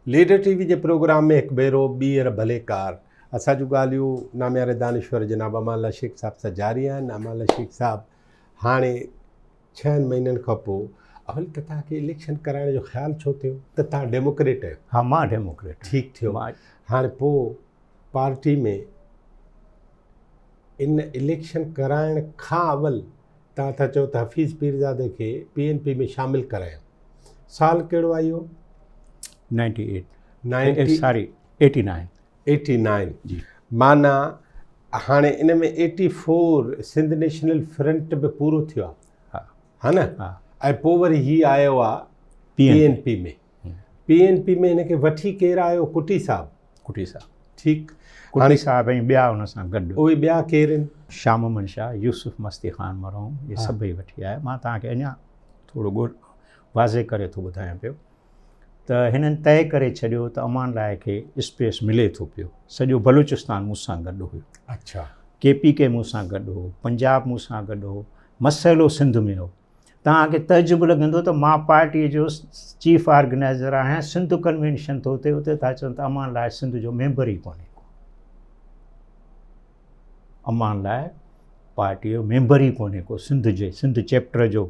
Leader ٽي V جي programme ۾ هڪ ڀيرو ٻيهر ڀليڪار. اسان جون ڳالهيون نامياري دانشور جناب امان الله شيخ صاحب سان جاري آهن. امان الله شيخ صاحب هاڻي ڇهن مهينن کان پوء اول ته توهان کي اليڪشن ڪرائڻ جو خيال ڇو ٿيو ته توهان ڊيموڪريٽ آهيو. ها مان ڊيموڪريٽ آهيان. ٺيڪ ٿيو. هاڻي پوء پارٽي ۾ ان اليڪشن ڪرائڻ کان اول توهان ٿا چئو ته حفيظ پيرزادي کي پي اين پي ۾ شامل ڪرايو. سال ڪهڙو آهي اهو؟ Ninety eight. Sorry eighty nine. Eighty nine جي. معنيٰ هاڻي ان ۾ eighty four Sindh national front به پورو ٿيو آهي. ها. ها نه؟ ها. ۽ پوء وري هي آيو آهي P N P ۾. P N P ۾ هن کي وٺي ڪير آيو؟ ڪٽي صاحب. ڪٽي صاحب. ٺيڪ. ڪٽي صاحب ۽ ٻيا ان سان گڏ. اهي ٻيا ڪير آهن؟ شاهه محمد شاهه، يوسف مستي خان مرحوم، اهي سڀئي وٺي آيا. مان توهان کي اڃا ٿورو ڳوڙ واضح ڪري ٿو ٻڌايان پيو ته هنن طئي ڪري ڇڏيو ته امان لاء کي اسپيس ملي ٿو پيو. سڄو بلوچستان مون سان گڏ هيو. اڇا. ڪي پي ڪي مون سان گڏ هو، پنجاب مون سان گڏ هو، مسئلو سنڌ ۾ هو. توهان کي تعجب لڳندو ته مان پارٽيء جو چيف آرگنائيزر آهيان، سنڌ ڪنوينشن ٿو ٿئي، اتي ٿا چون ته امان لاء سنڌ جو ميمبر ئي ڪونهي ڪو. امان لاء پارٽيء جو ميمبر ئي ڪونهي ڪو سنڌ جي سنڌ چيپٽر جو.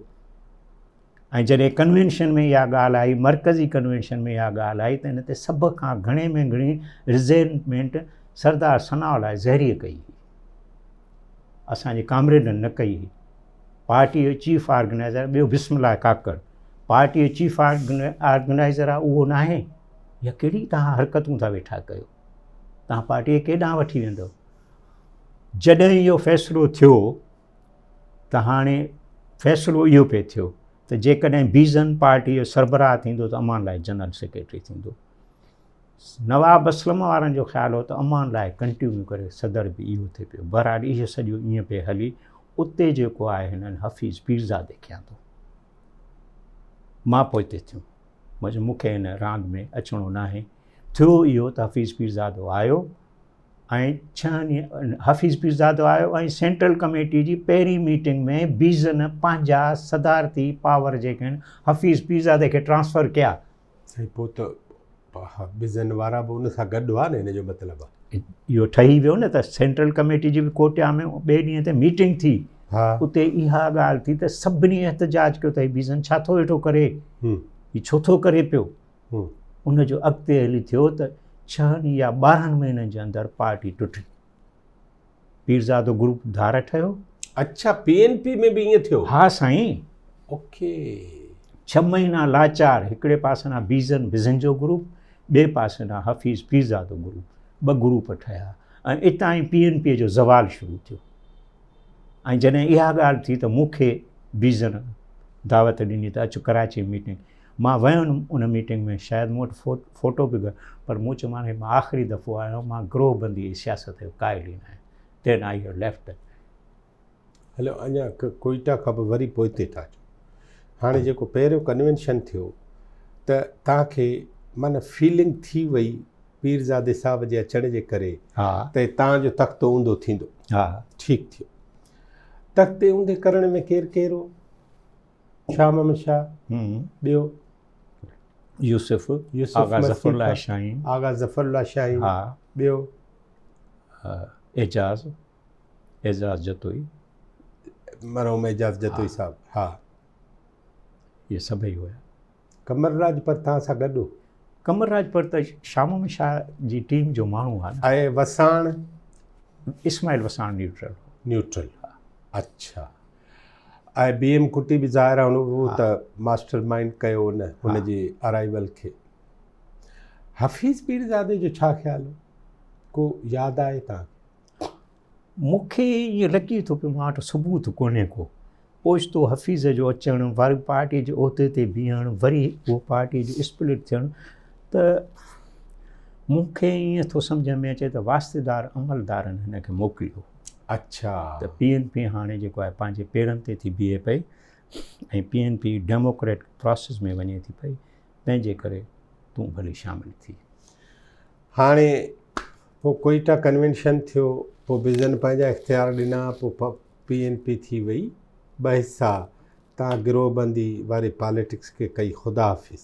۽ جڏهن ڪنوينشن ۾ اها ڳالهه آئي، مرڪزي ڪنوينشن ۾ اها ڳالهه آئي ته ان تي سڀ کان گهڻي ۾ گهڻي ريزينٽمينٽ سردار ثناء الله زهريء ڪئي هئي. اسان جي ڪامريڊن نه ڪئي هئي. پارٽيء جو چيف آرگنائيزر ٻيو بسم الله ڪاڪڙ پارٽيء جو چيف آرگنائيزر آهي اهو ناهي. اها ڪهڙي توهان حرڪتون ٿا ويٺا ڪيو. توهان پارٽيء کي ڪيڏانهن وٺي ويندؤ. جڏهن اهو فيصلو ٿيو ته هاڻي فيصلو اهو پئي ٿيو ته جيڪڏهن بيزن پارٽيء جو سربراهه ٿيندو ته امان لاء جنرل سيڪريٽري ٿيندو. نواب اسلم وارن جو خيال هو ته امان لاء ڪنٽينيو ڪري صدر به اهو ٿئي پيو. بهرحال اهو سڄو ائين پئي هلي. اتي جيڪو آهي هنن حفيظ پيرزادي کي آندو. مان پوئتي ٿيم. مان چيو مون کي هن راند ۾ اچڻو ناهي. ٿيو اهو ته حفيظ پيرزادو آيو ۽ ڇهن حفيظ پيرزادو آيو ۽ سينٽرل ڪميٽي جي پهرين ميٽنگ ۾ بيزن پنهنجا صدارتي پاور جيڪي آهن حفيظ پيرزادي کي ٽرانسفر ڪيا. سائين پوء ته بزن وارا به ان سان گڏ هئا نه ان جو مطلب آ. اهو ٺهي ويو نه ته سينٽرل ڪميٽي جي به ڪوٽيا ۾ ٻئي ڏينهن تي ميٽنگ ٿي اتي اها ڳالهه ٿي ته سڀني احتجاج ڪيو ته هي بيزن ڇا ٿو ويٺو ڪري هي ڇو ٿو ڪري پيو ان جو اڳتي هلي ٿيو ته ڇهن يا 12 مهينن جي اندر پارٽي ٽٽي. پيرزادو گروپ ڌار ٺهيو. اڇا پي اين پي ۾ به ائين ٿيو. ها سائين. اوڪي. 6 مهينا لاچار هڪڙي پاسي ڏانهن بيزن بزنجو گروپ ٻئي پاسي ڏانهن حفيظ پيرزادو گروپ ٻه گروپ ٺهيا ۽ اتان ئي پي اين پي جو زوال شروع ٿيو ۽ جڏهن اها ڳالهه ٿي ته مون کي بيزن دعوت ڏني ته اچ ڪراچي ميٽنگ مان ويم ان ميٽنگ ۾ شايد مون وٽ فوٽو به گهر پر مون چيومانس هي مان آخري دفعو آيو آهيان مان گروهه بندي جي سياست جو قائل ئي ناهيان دين I have left. هلو اڃا ڪوئيٽا کان به وري پوئتي ٿا اچون هاڻي جيڪو پهريون ڪنوينشن ٿيو ته توهان کي معنيٰ فيلنگ ٿي وئي پيرزادي صاحب جي اچڻ جي ڪري ته توهان جو تختو اونڌو ٿيندو. ها. ٺيڪ ٿيو. تختي اونڌي ڪرڻ ۾ ڪير ڪير هو؟ شاهه محمد شاهه، ٻيو؟ يوسف، يوسف آغا ظفر الله شاهين، آغا ظفر الله شاهين، ها، ٻيو؟ اعجاز، اعجاز جتوئي، مرحوم اعجاز جتوئي صاحب، ها، اهي سڀئي هيا. قمر راج پر توهان سان گڏ هو؟ قمر راج پر ته شاهه محمد شاهه جي ٽيم جو ماڻهو آهي نه. ۽ وساڻ؟ اسماعيل وساڻ نيوٽرل هو. نيوٽرل، اڇا. ۽ بي ايم ڪٽي به ظاهر آهي هو ته ماسٽر مائنڊ ڪيو ان هن جي ارائيول کي. حفيظ پيرزادي جو ڇا خيال هو؟ ڪو ياد آهي توهان کي؟ مون کي ائين لڳي ٿو پيو مان وٽ ثبوت ڪونهي ڪو. اوچتو حفيظ جو اچڻ، وري پارٽي جي عهدي تي بيهڻ، وري اهو پارٽي جو اسپلٽ ٿيڻ ته مون کي ائين ٿو سمجهه ۾ اچي ته واسطيدار عملدارن هن کي موڪليو. اڇا. ته پي اين پي هاڻي جيڪو آهي پنهنجي پيرن تي ٿي بيهي پئي ۽ P N P democratic process ۾ وڃي ٿي پئي تنهن جي ڪري تون ڀلي شامل ٿي. هاڻي پوء ڪوئيٽا ڪنوينشن ٿيو، پوء بزن پنهنجا اختيار ڏنا، پوء پي اين پي ٿي وئي ٻه حصا، تان گروهه بندي واري پاليٽڪس کي ڪئي خدا حافظ.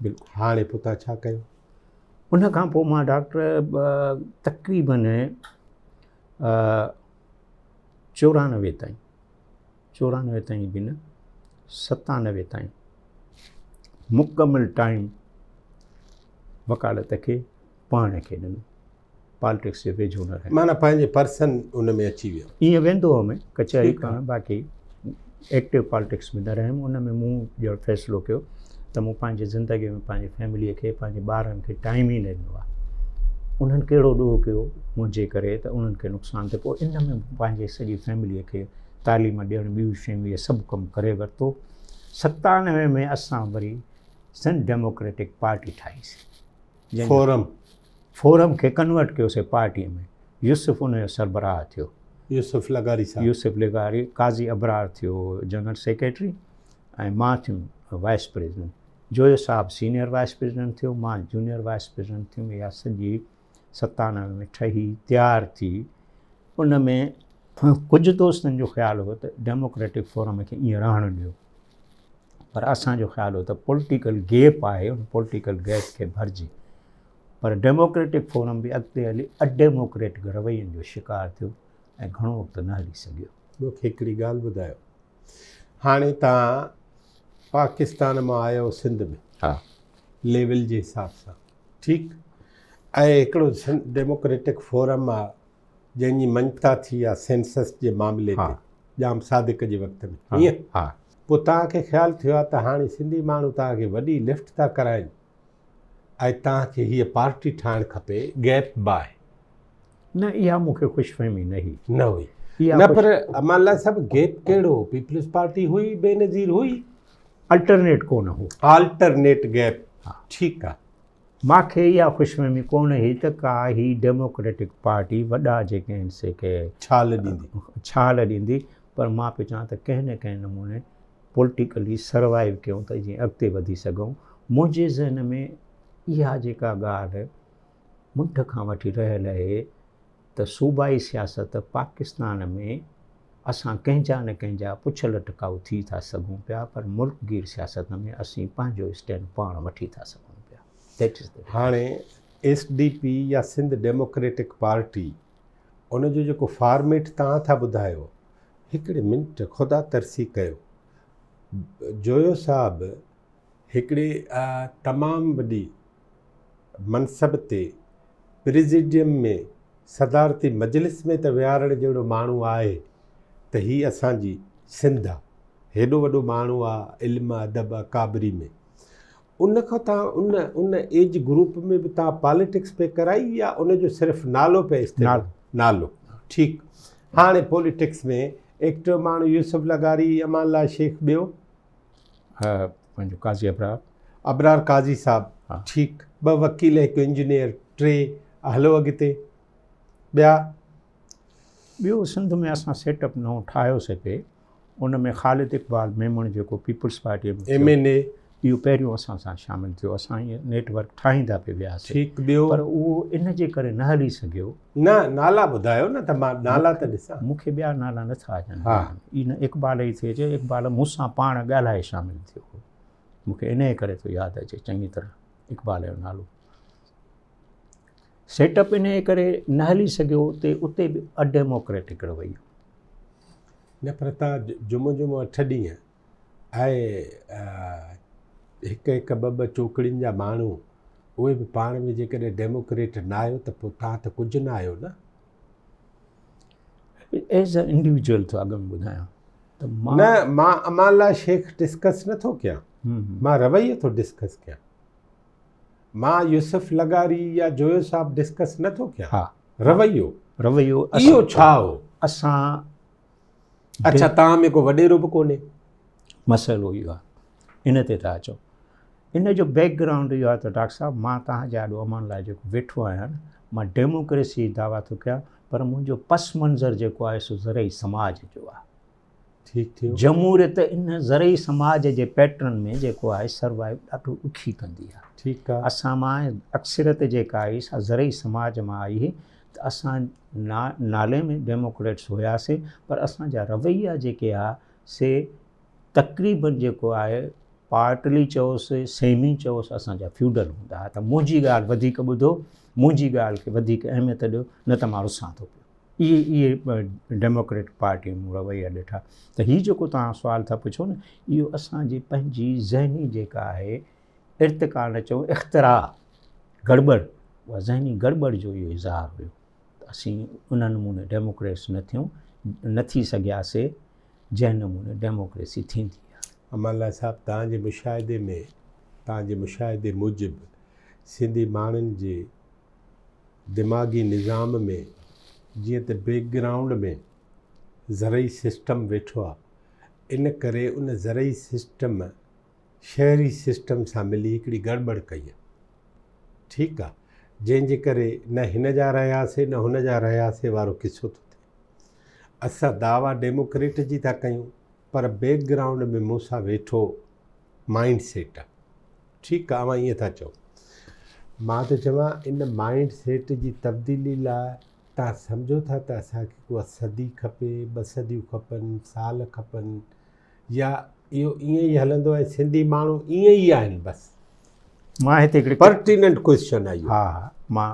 بلڪل. هاڻي پوء تان ڇا ڪيو؟ ان کان پوء مان ڊاڪٽر تقريبن 94 تائين، 94 تائين به نه، 97 تائين مڪمل ٽائيم وڪالت کي پاڻ کي ڏنو، پالٽڪس جي ويجهو نه رهيم. معنيٰ پنهنجي پرسن ان ۾ اچي ويو. ائين ويندو هئم ڪچهري ڪرڻ، باقي ايڪٽو پالٽڪس ۾ نه رهيم. ان ۾ مون ڄڻ فيصلو ڪيو ته مون پنهنجي زندگي ۾ پنهنجي فيمليء کي، پنهنجي ٻارن کي ٽائيم ئي نه ڏنو آهي. انهن ڪهڙو ڏوهه ڪيو منهنجي ڪري ته انهن کي نقصان ٿيو. پوء ان ۾ مون پنهنجي سڄي فيمليء کي تعليم ڏيڻ، ٻيون شيون اهي سڀ ڪم ڪري ورتو. 97 ۾ اسان وري سنڌ ڊيموڪريٽڪ پارٽي ٺاهيسين. فورم. فورم کي ڪنورٽ ڪيوسي پارٽي ۾. يوسف ان جو سربراهه ٿيو. يوسف لغاري صاحب. يوسف لغاري، قاضي ابرار ٿيو جنرل سيڪريٽري ۽ مان ٿيم وائيس پريزيڊنٽ. جويو صاحب سينئر وائيس پريزيڊنٽ ٿيو، مان جونيئر وائيس پريزيڊنٽ ٿيم. اها سڄي 97 ۾ ٺهي تيار ٿي. ان ۾ ڪجهه دوستن جو خيال هو ته ڊيموڪريٽڪ فورم کي ائين رهڻ ڏيو، پر اسان جو خيال هو ته پوليٽيڪل گيپ آهي، ان پوليٽيڪل گيپ کي ڀرجي. پر ڊيموڪريٽڪ فورم به اڳتي هلي اڊيموڪريٽڪ روين جو شڪار ٿيو ۽ گهڻو وقت نه هلي سگهيو. مون کي هڪڙي ڳالهه ٻڌايو، هاڻي توهان پاڪستان مان آيا آهيو سنڌ ۾، ها، ليول جي حساب سان ٺيڪ، ۽ هڪڙو ڊيموڪريٽڪ فورم آ جنهن جي مڃتا ٿي آ سينسس جي معاملي تي ڄام صادق جي وقت ۾، ائين؟ ها. پوء توهان کي خيال ٿيو آ ته هاڻي سنڌي ماڻهو توهان کي وڏي لفٽ ٿا ڪرائين ۽ توهان کي هيء پارٽي ٺاهڻ کپي، گيپ به آهي. نه، اها مون کي خوش فهمي نه هئي. نه هئي. نه پر امان الله صاحب گيپ ڪهڙو هو؟ پيپلز پارٽي هئي، بينظير هئي. الٽرنيٽ ڪو نه هو. آلٽرنيٽ گيپ، ٺيڪ آ. مان کي اها خوشفهمي ڪونه هئي ته ڪا هي ڊيموڪريٽڪ پارٽي وڏا جيڪي آهن سي ڪي ڇال ڏيندي. ڇال ڏيندي، پر مان پيو چوان ته ڪنهن نه ڪنهن نموني پوليٽيڪلي سروائيو ڪيون ته جيئن اڳتي وڌي سگهون. منهنجي ذهن ۾ اها جيڪا ڳالهه منڍ کان وٺي رهيل اهي ته صوبائي سياست پاڪستان ۾ اسان ڪنهن جا نه ڪنهن جا پڇ لٽڪائو ٿي ٿا سگهون پيا پر ملڪ گير سياست ۾ اسين پنهنجو اسٽينڊ پاڻ وٺي ٿا سگهون پيا. That is the difference. هاڻي ايس ڊي پي يا سنڌ ڊيموڪريٽڪ پارٽي ان جو جيڪو فارميٽ توهان ٿا ٻڌايو، هڪڙي منٽ خدا ترسي ڪيو، جويو صاحب هڪڙي تمام وڏي منصب تي پريزيڊيم ۾ صدارتي مجلس ۾ ته ويهارڻ جهڙو ماڻهو آهي ته هي اسان جي سنڌ آ، هيڏو وڏو ماڻهو آ علم ادب اڪابري ۾، ان کان تان ان ان ايج گروپ ۾ به تان پاليٽڪس پئي ڪرائي يا ان جو صرف نالو پئي استعمال؟ نالو، ٺيڪ. هاڻي پوليٽڪس ۾ ايڪٽو ماڻهو يوسف لغاري، امان الله شيخ، ٻيو؟ پنهنجو قاضي ابرار. ابرار قاضي صاحب، ٺيڪ. ٻه وڪيل هڪ انجنيئر، ٽي، هلو اڳتي. ٻيا؟ ٻيو سنڌ ۾ اسان سيٽ اپ نئون ٺاهيوسي پئي، ان ۾ خالد اقبال ميمڻ جيڪو پيپلز پارٽيء ۾ ايم اين اي. اهو پهريون اسان سان شامل ٿيو. اسان ائين نيٽ ورڪ ٺاهيندا پئي وياسي. ٺيڪ، ٻيو؟ پر اهو ان جي ڪري نه هلي سگهيو. نه، نالا ٻڌايو نه ته مان نالا ته ڏسان. مون کي ٻيا نالا نه ٿا اچن. ان اقبال ئي ٿي اچي. اقبال مون سان پاڻ ڳالهائي شامل ٿيو هو. مون کي انهيء ڪري ٿو ياد اچي چڱي طرح اقبال جو نالو. سيٽ اپ انهيء ڪري نه هلي سگهيو اتي اتي به اڊيموڪريٽڪ رويو. نه پر تان جمعو جمعو اٺ ڏينهن ۽ هڪ هڪ ٻه ٻه چوڪڙين جا ماڻهو اهي به پاڻ ۾ جيڪڏهن ڊيموڪريٽ نه آهيو ته پوء توهان ته ڪجهه نه آهيو نه. ايز ا انڊيويجوئل ٿو اڳ ۾ ٻڌايان ته مان نه مان امان الله شيخ ڊسڪس نه ٿو ڪيان، مان رويو ٿو ڊسڪس ڪيان. مان يوسف لغاري يا جويو صاحب ڊسڪس نه ٿو ڪيان. ها. رويو. رويو اهو ڇا هو؟ اسان اڇا توهان ۾ ڪو وڏيرو به ڪونهي؟ مسئلو اهو آهي ان تي ٿا اچون. ان جو بيڪ گرائونڊ اهو آهي ته ڊاڪٽر صاحب مان توهان جي آڏو امان لاء جيڪو ويٺو آهيان نه مان ڊيموڪريسي جي دعويٰ ٿو ڪيان پر منهنجو پس منظر جيڪو آهي سو زرعي سماج جو آهي. ٺيڪ ٿيو. جمهوريت ان زرعي سماج جي پيٽرن ۾ جيڪو آهي سروائيو ڏاڍو ڏکي ڪندي آهي. ٺيڪ آهي. اسان مان اڪثريت جيڪا آئي سا زرعي سماج مان آئي هئي ته اسان نالي ۾ ڊيموڪريٽس هياسين پر اسان جا رويا جيڪي ها سي تقريبن جيڪو آهي پارٽلي چئوس، سيمي چئوس، اسان جا فيوڊل هوندا ها ته منهنجي ڳالهه وڌيڪ ٻڌو، منهنجي ڳالهه کي وڌيڪ اهميت ڏيو، نه ته مان رسان ٿو پيو. اهي اهي ڊيموڪريٽ پارٽيء مون رويا ڏٺا ته هي جيڪو توهان سوال ٿا پڇو نه، اهو اسان جي پنهنجي ذهني جيڪا آهي ارتقا نه چئون اختراع، گڙٻڙ، اها ذهني گڙٻڙ جو اهو اظهار هيو ته اسين ان نموني ڊيموڪريٽس نه ٿيون، نه ٿي سگهياسي جنهن نموني ڊيموڪريسي ٿيندي آهي. امان الله صاحب توهان جي مشاهدي ۾ توهان جي مشاهدي موجب سنڌي ماڻهن جي دماغي نظام ۾ جيئن ته بيڪ گرائونڊ ۾ زرعي سسٽم ويٺو آهي ان ڪري ان زرعي سسٽم شهري سسٽم سان ملي هڪڙي گڙٻڙ ڪئي آهي ٺيڪ آهي جنهن جي ڪري نه هن جا رهياسي نه هن جا رهياسي وارو قصو ٿو ٿئي. اسان دعويٰ ڊيموڪريٽ جي ٿا ڪيون پر بيڪ گرائونڊ ۾ مون سان ويٺو مائنڊ سيٽ آ. ٺيڪ آ اوهان ائين ٿا چئو. مان ٿو چوان ان مائنڊ سيٽ جي تبديلي لاء توهان سمجهو ٿا ته اسان کي ڪا صدي کپي، ٻه صديون کپن، سال کپن يا اهو ائين ئي هلندو ۽ سنڌي ماڻهو ائين ئي آهن بس. مان هتي هڪڙي پرٽيننٽ ڪوئسچن آهي اهو. ها ها مان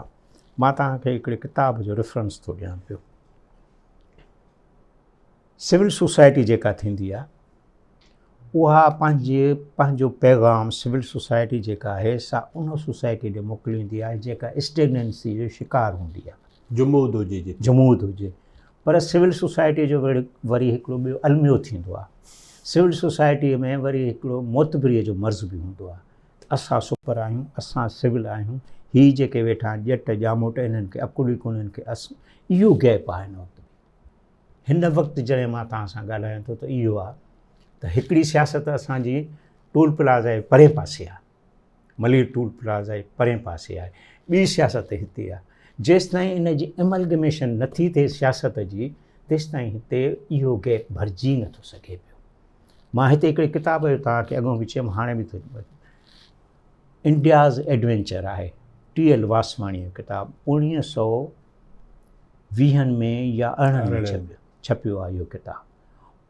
مان توهان کي هڪڙي ڪتاب جو ريفرنس ٿو ڏيان پيو. سول سوسائٽي جيڪا ٿيندي آهي اها پنهنجي پنهنجو پيغام سول سوسائٽي جيڪا آهي سا ان سوسائٽي ڏي موڪليندي آهي جيڪا اسٽيگننسي جو شڪار هوندي آهي. جمود هجي جتي. جمود هجي. پر سول سوسائٽيء جو وري هڪڙو ٻيو الميو ٿيندو آهي. سول سوسائٽيء ۾ وري هڪڙو معتبريء جو مرض به هوندو آهي ته اسان سپر آهيون، اسان سول آهيون، هي جيڪي ويٺا آهن ڄٽ ڄاموٽ انهن کي عقل ئي ڪونهي، انهن کي اس اهو گيپ آهي هن وقت به. هن وقت جڏهن مان توهان سان ڳالهايان ٿو ته اهو آهي ته هڪڙي سياست اسان جي ٽول پلازا جي پرئين پاسي آهي. ملير ٽول پلازا جي پرئين پاسي آهي، ٻي سياست هتي آهي. جيستائين ان جي املگميشن نٿي ٿئي سياست جي تيستائين هتي اهو گيپ ڀرجي نٿو سگهي پيو. مان هتي هڪڙي ڪتاب جو توهان کي اڳو به چيم هاڻي به ٿو انڊياز ايڊوينچر آهي ٽي ايل واسواڻي جو ڪتاب اوڻيهه سو ويهن ۾ يا ارڙهن ۾ ڇپيو آهي اهو ڪتاب.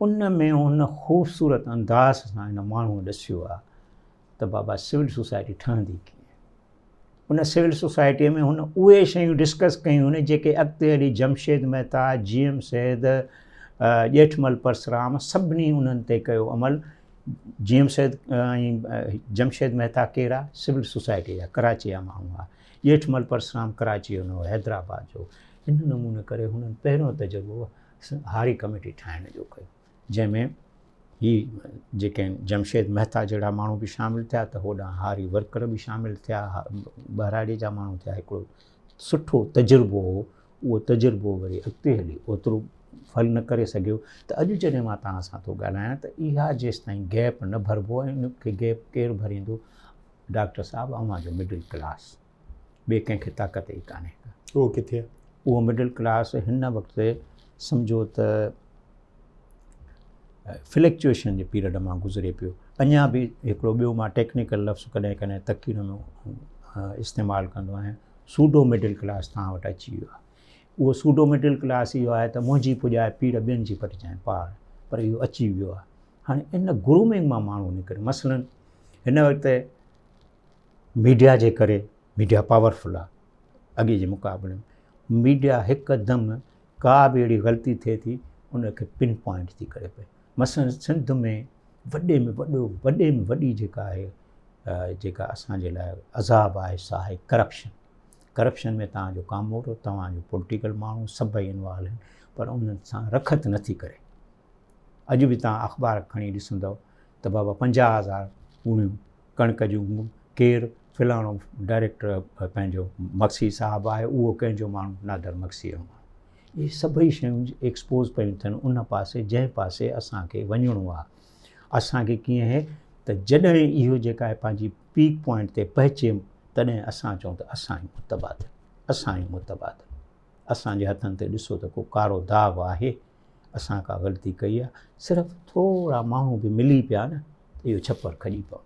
ان ۾ هن خوبصورت انداز سان هن ماڻهوء ڏسيو آهي ته بابا سول سوسائٽي ٺهندي ڪيئن؟ ان سول سوسائٽيء ۾ هن اهي شيون ڊسڪس ڪيون آهن جيڪي اڳتي هلي جمشيد مهتا، جي ايم سيد، ڄيٺمل پرسرام سڀني انهن تي ڪيو عمل. جي ايم سيد ۽ جمشيد مهتا ڪير آ؟ سول سوسائٽيء جا ڪراچيء جا ماڻهو هئا. ڄيٺمل پرسرام ڪراچيء جو نه هو، حيدرآباد جو هو. ان نموني ڪري هنن پهريون تجربو هاري ڪميٽي ٺاهڻ جو ڪيو. جنهن ۾ هي جيڪي آهن جمشيد مهتا جهڙا ماڻهو به شامل ٿيا ته هوڏانهن هاري ورڪر به شامل ٿيا، ٻهراڙي جا ماڻهو ٿيا. هڪڙو سٺو تجربو هو، اهو تجربو وري اڳتي هلي اوترو ڦل نه ڪري سگهيو ته اڄ جڏهن مان توهان سان ٿو ڳالهايان ته اها جيستائين گيپ نه ڀربو ۽ ان کي گيپ ڪير ڀريندو؟ ڊاڪٽر صاحب اوهان جو مڊل ڪلاس، ٻئي ڪنهن کي طاقت ئي ڪانهي ڪا. اهو ڪٿي آهي؟ اهو مڊل ڪلاس هن وقت سمجهو ته فلڪچوئيشن جي پيريڊ مان گذري پيو. اڃا به هڪڙو ٻيو مان ٽيڪنيڪل لفظ ڪڏهن ڪڏهن تقرير ۾ استعمال ڪندو آهيان، سوڊو مڊل ڪلاس توهان وٽ اچي ويو آهي. اهو سوڊو مڊل ڪلاس اهو آهي ته منهنجي پڄائي پيڙ ٻين جي پٽجانء پاڙ، پر اهو اچي ويو آهي. هاڻي ان گرومنگ مان ماڻهو نڪري، مثلاً هن وقت ميڊيا جي ڪري، ميڊيا پاورفل آهي اڳي جي مقابلي ۾، ميڊيا هڪدم ڪا به اهڙي غلطي ٿئي ٿي ان کي پن پوائنٽ ٿي ڪري پئي. مثلاً سنڌ ۾ وڏي ۾ وڏو وڏي ۾ وڏي جيڪا آهي جيڪا اسان جي لاء عذاب آهي سا آهي ڪرپشن. ڪرپشن ۾ توهان جو ڪامورو، توهان جو پوليٽيڪل ماڻهو سڀئي انوالو آهن پر انهن سان رکت نٿي ڪري. اڄ به توهان اخبار کڻي ڏسندؤ ته بابا 50,000 پوڻيون ڪڻڪ جون ڪير فلاڻو ڊائريڪٽر پنهنجو مگسي صاحب آهي اهو ڪنهن جو ماڻهو نادر مگسيء جو ماڻهو. اهي سڀئي شيون ايڪسپوز پيون ٿين ان پاسي جنهن پاسي اسان کي وڃڻو آهي. اسان کي ڪيئن آهي ته جڏهن اهو جيڪا آهي پنهنجي پيڪ پوائنٽ تي پهچي تڏهن اسان چئون ته اسان آهيون متبادل، اسان آهيون متبادل. اسان جي هٿن تي ڏسو ته ڪو ڪارو داغ آهي، اسان ڪا غلطي ڪئي آهي، صرف ٿورا ماڻهو به ملي پيا نه ته اهو ڇپر کڄي پوندو.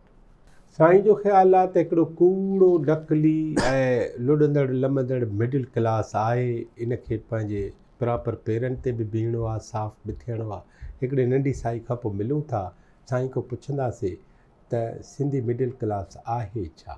سائين جو خيال آ ته هڪڙو ڪوڙو، نقلي ۽ لڏندڙ لمندڙ مڊل ڪلاس آهي، ان کي پنهنجي پراپر پيرن تي به بيهڻو آ، صاف به ٿيڻو آ. هڪڙي ننڍي سائي کان پوء ملون ٿا، سائين کان پڇنداسي ته. ته سنڌي مڊل ڪلاس آهي ڇا؟